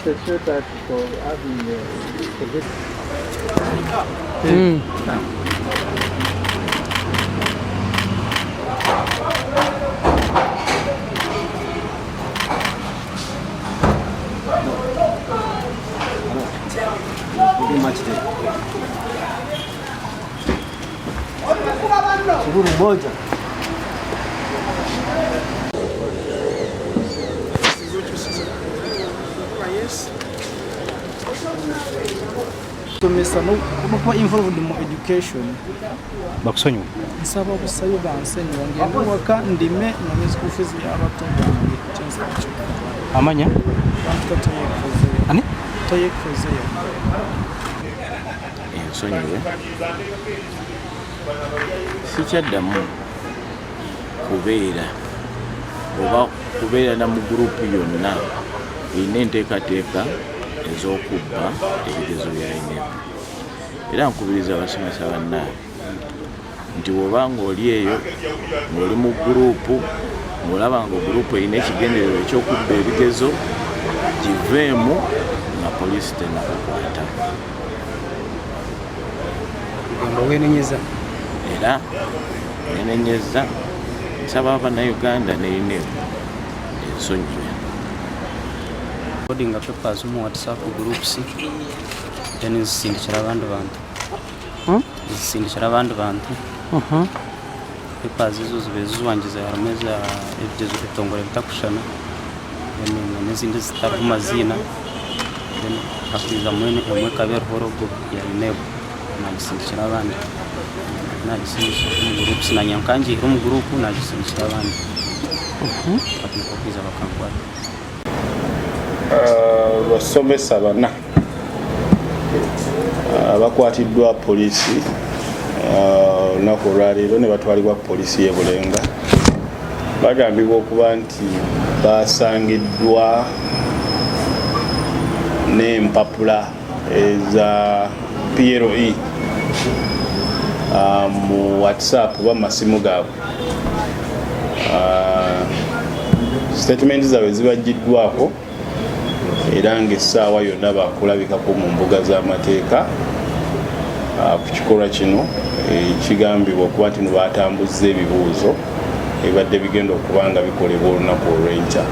Appreciate that for having Suguru moja. Somesa nokuba involved mu education. Bakusonyiwe? Nsaba obusayo bansonyiwa, ngende waka ndime nonye school fees y'abato bange, kyensaba kyokka. Amanya? Bampita Toyekozeyo. Ani? Toyekozeyo. Ensonyiwe, sikyaddamu kubeera oba kubeera na mu gurupu yonna erina enteekateeka ez'okubba ebigezo bya UNEB. Era nkubiriza abasomesa bannange nti bw'oba ng'oli eyo ng'oli mu gurupu ng'olaba nga gurupu erina ekigendererwa eky'okubba ebigezo, giveemu nga poliisi tennakukwata. Gamba wenenyeza? Era nenenyeza, nsaba Abannayuganda ne UNEB ensonyiwe. Recording papers mu WhatsApp groups, then nzisindikira abandi bantu. Nzisindikira abandi bantu. Papers ezo zibe ziwangiza, harimu eza ebigezo ebitongore bitakushana, then n'ezindi zitariho maziina, then hakwizamu emwe ekaba eriho logo ya UNEB, nagisindikira abandi, nagisindikira omu groups, nanye nkangiire omu group nagisindikira abandi, batandika kwiza bakankwata. Basomesa bana abakwatiddwa poliisi olunaku olwaleero ne batwalibwa ku poliisi y'e Bulenga bagambibwa okuba nti basangiddwa n'empapula eza PLE mu WhatsApp oba mu masimu gaabwe. Statement zaabwe zibagiddwako era ng'essaawa yonna bakulabikako mu mbuga z'amateeka ku kikolwa kino ekigambibwa okuba nti no batambuzza ebibuuzo ebibadde bigenda okuba nga bikolebwa olunaku olw'enkya.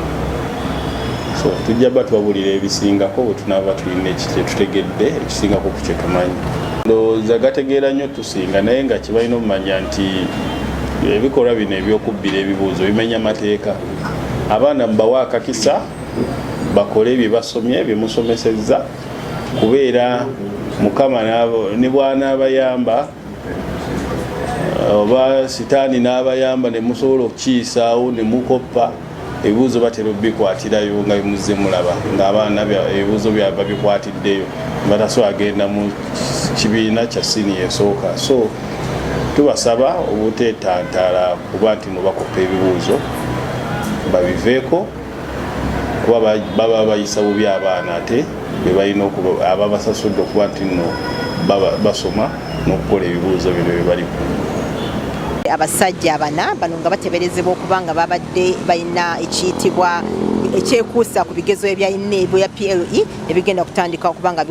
So tujja bba tubabulira ebisingako bwe tunaaba tulina kyetutegedde ekisingako ku kyetumanyi. Ndowooza gategeera nnyo tusinga, naye nga kibalina omumanya nti ebikolwa bino ebyokubbira ebibuuzo bimenya mateeka. Abaana mubawe akakisa bakole bye basomye, bye musomesezza, kubeera Mukama ne bw'anaabayamba oba sitaani n'abayamba ne musobola okukiyisaawo ne mukoppa ebibuuzo, batera obikwatirayo nga bimuzze mulaba ng'abaana ebibuuzo byabwe babikwatiddeyo, batasobola agenda mu kibiina kya siniya esooka. So tubasaba obuteetantala kuba nti no bakoppa ebibuuzo, babiveeko, kuba baba bayisa bubi abaana ate bebalina ababasasudde okuba nti nno basoma n'okukola ebibuuzo bino bye baliko. Abasajja bana bano nga bateberezebwa okuba nga babadde balina ekiyitibwa ekyekuusa ku bigezo ebya UNEB ya PLE ebigenda kutandika okuba nga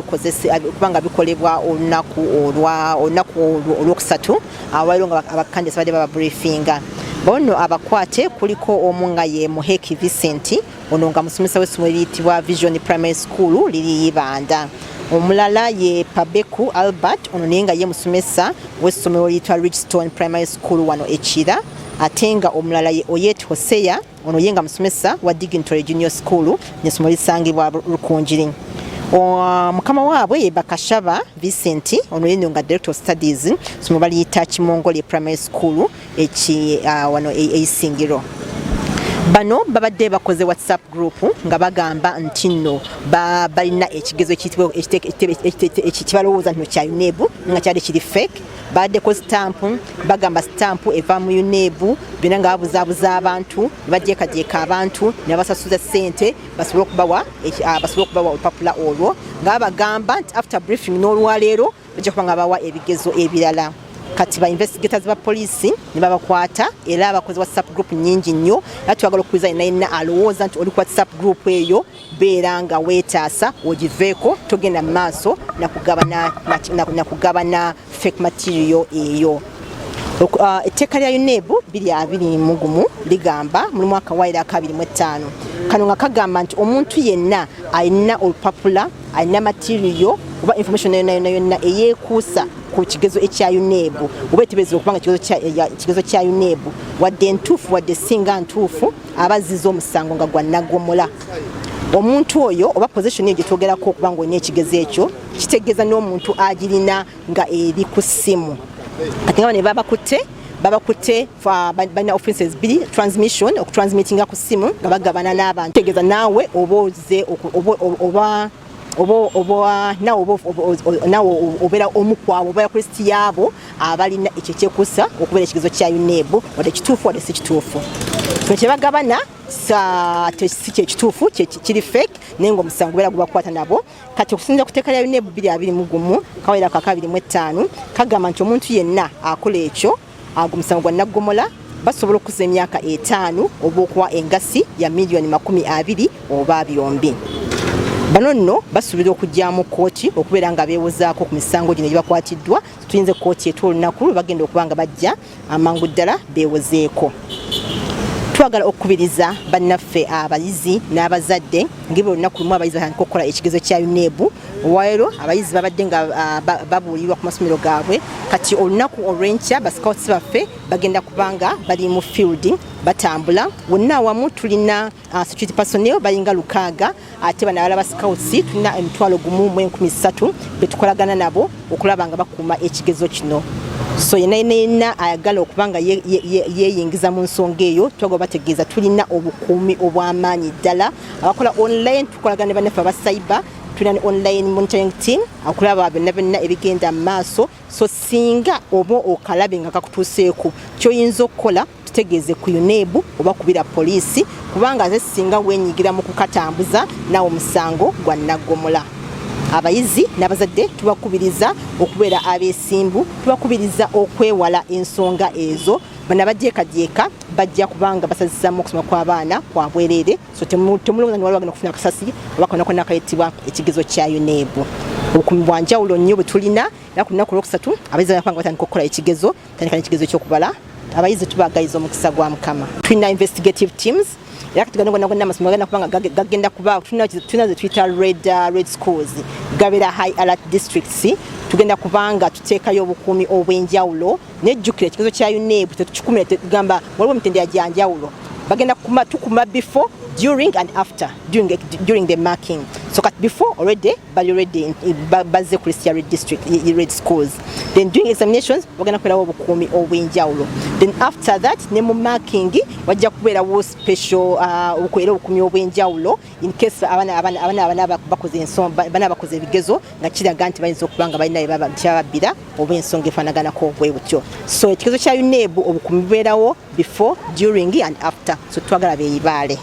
bikolebwa olunaku olwokusatu awaliwo nga abakandisa badde bababriefinga. Bono abakwate kuliko omu nga ye Muheki Vincent, ono nga musomesa w'essomero eriyitibwa Vision Primary School liri Ibanda. Omulala ye Pabeku Albert, ono naye nga ye musomesa w'essomero liyitwa Ridgestone Primary School wano Ekira. Ate nga omulala ye Oyet Hosea, ono ye nga musomesa wa Dignitary Junior School n'essomero lisangibwa Rukunjiri. Mukama waabwe ye Bakashaba Vincent, ono ye nga Director of Studies, essomero baliyita Kimongole Primary School eki wano Eisingiro. Bano babadde bakoze WhatsApp group nga bagamba nti nno balina ekigezo ekibalowooza nti kya UNEB nga kyali kiri fake. Baddeko stamp, bagamba stamp eva mu UNEB, byonna nga babuzaabuza abantu ne bajeekajeeka abantu ne babasasuza ssente basobole okubawa olupapula olwo, nga babagamba nti after briefing n'olwaleero bajja kuba nga bawa ebigezo ebirala. Kati ba investigators ba poliisi ne babakwata, era bakoze WhatsApp group nnyingi nnyo. Era twagala okukubiriza yenna yenna alowooza nti oli ku WhatsApp group eyo, beera nga weetaasa, ogiveeko, togenda mu maaso nakugabana fake material eyo. Etteeka lya UNEB 2021 ligamba, mulimu akawaayiro aka 25 kano nga kagamba nti omuntu yenna alina olupapula, alina material oba information yonna yonna yonna eyeekuusa ku kigezo ekya UNEB oba eteeberezebwa okubanga kigezo kya UNEB, wadde ntuufu wadde singa ntuufu, aba azizza omusango nga gwa naggomola. Omuntu oyo oba position eyo gyetwogerako okuba nga olina ekigezo ekyo, kitegeeza n'omuntu agirina nga eri ku ssimu. Kati nga bano babakutte balina offenses bbiri: transmission, okutransmittinga ku ssimu nga bagabana n'abantu, tegeeza naawe oba oze oba oba oba nawe oba nawe obeera omu kwabo, obeera ku lisiti yaabo abalina ekyo ekyekuusa okubeera ekigezo kya UNEB, wadde kituufu wadde si kituufu. Kino kyebagabana si kyekituufu, kiri fake, naye nga omusango gubeera gubakwata nabo. Kati okusinziira ku tteeka lya UNEB 2021 kawaayiro aka 25 kagamba nti omuntu yenna akola ekyo, ago musango gwa naggomola, basobola okukuza emyaka 5 oba okuwa engasi ya miliyoni 20 oba byombi. Bano nno basuubira okujja mu kkooti okubeera nga beewozaako ku misango gino egibakwatiddwa. Tuyinza ekkooti etwa olunaku lwe bagenda okuba nga bajja amangu ddala beewozeeko. Twagala okukubiriza bannaffe abayizi n'abazadde ngibwe olunaku lumu abayizi batandika okukola ekigezo kya UNEB. Olwaleero abayizi babadde nga babuulirwa ku masomero gaabwe. Kati olunaku olw'enkya ba scouts baffe bagenda kubanga bali mu field, batambula wonna awamu. Tulina security personnel balinga 600, ate bano abalala ba scouts tulina 13,000 betukolagana nabo okulaba nga bakuuma ekigezo kino. So yenna yenna yenna ayagala okuba nga yeeyingiza mu nsonga eyo, twagala bategeeza tulina obukuumi obw'amaanyi ddala. Abakola online, tukolagana ne bannaffe aba cyber, tulina ne online monitoring team okulaba byonna byonna ebigenda mu maaso. So singa oba okalabe nga kakutuuseeko, kyoyinza okukola, tutegeeze ku UNEB oba kubira poliisi, kubanga ate singa weenyigira mu kukatambuza, naawe omusango gwa naggomola. Abayizi n'abazadde tubakubiriza okubeera abeesimbu, tubakubiriza okwewala ensonga ezo. Bano abadyekadyeka bajja kubanga basazizaamu okusoma kw'abaana kwa bwereere. So temulowooza nti waliwo agenda okufuna akasasi oba konna konna akayitibwa ekigezo kya UNEB. Obukuumi bwa njawulo nnyo bwe tulina. Era ku lunaku olwokusatu abayizi bagenda batandika okukola ekigezo, tandika n'ekigezo ekyokubala. Abayizi tubagayiza omukisa gwa Mukama. Tulina investigative teams, era kati gano gonna gonna amasomero gagenda kuba nga gagenda kuba tulina ze tuyita red schools, gabeera high alert districts. Tugenda kubanga tuteekayo obukuumi obw'enjawulo. Nejjukira ekigezo kya UNEB tetukikumira, tugamba waliwo emitendera gya njawulo. Bagenda kuma tukuma before, during and after, during the marking. So kati before, already bali already bazze ku list ya red district, red schools. Then during examinations bagenda kubeerawo obukuumi obw'enjawulo. Then after that, ne mu marking wajja kubeerawo special era obukuumi obw'enjawulo in case abaana bakoze ensonga, bana bakoze ebigezo nga kiraga nti bayinza okuba nga balina byebababbira oba ensonga efaanaganako bwe butyo. So ekigezo kya UNEB obukuumi bubeerawo before, during and after. So twagala beeyibaale.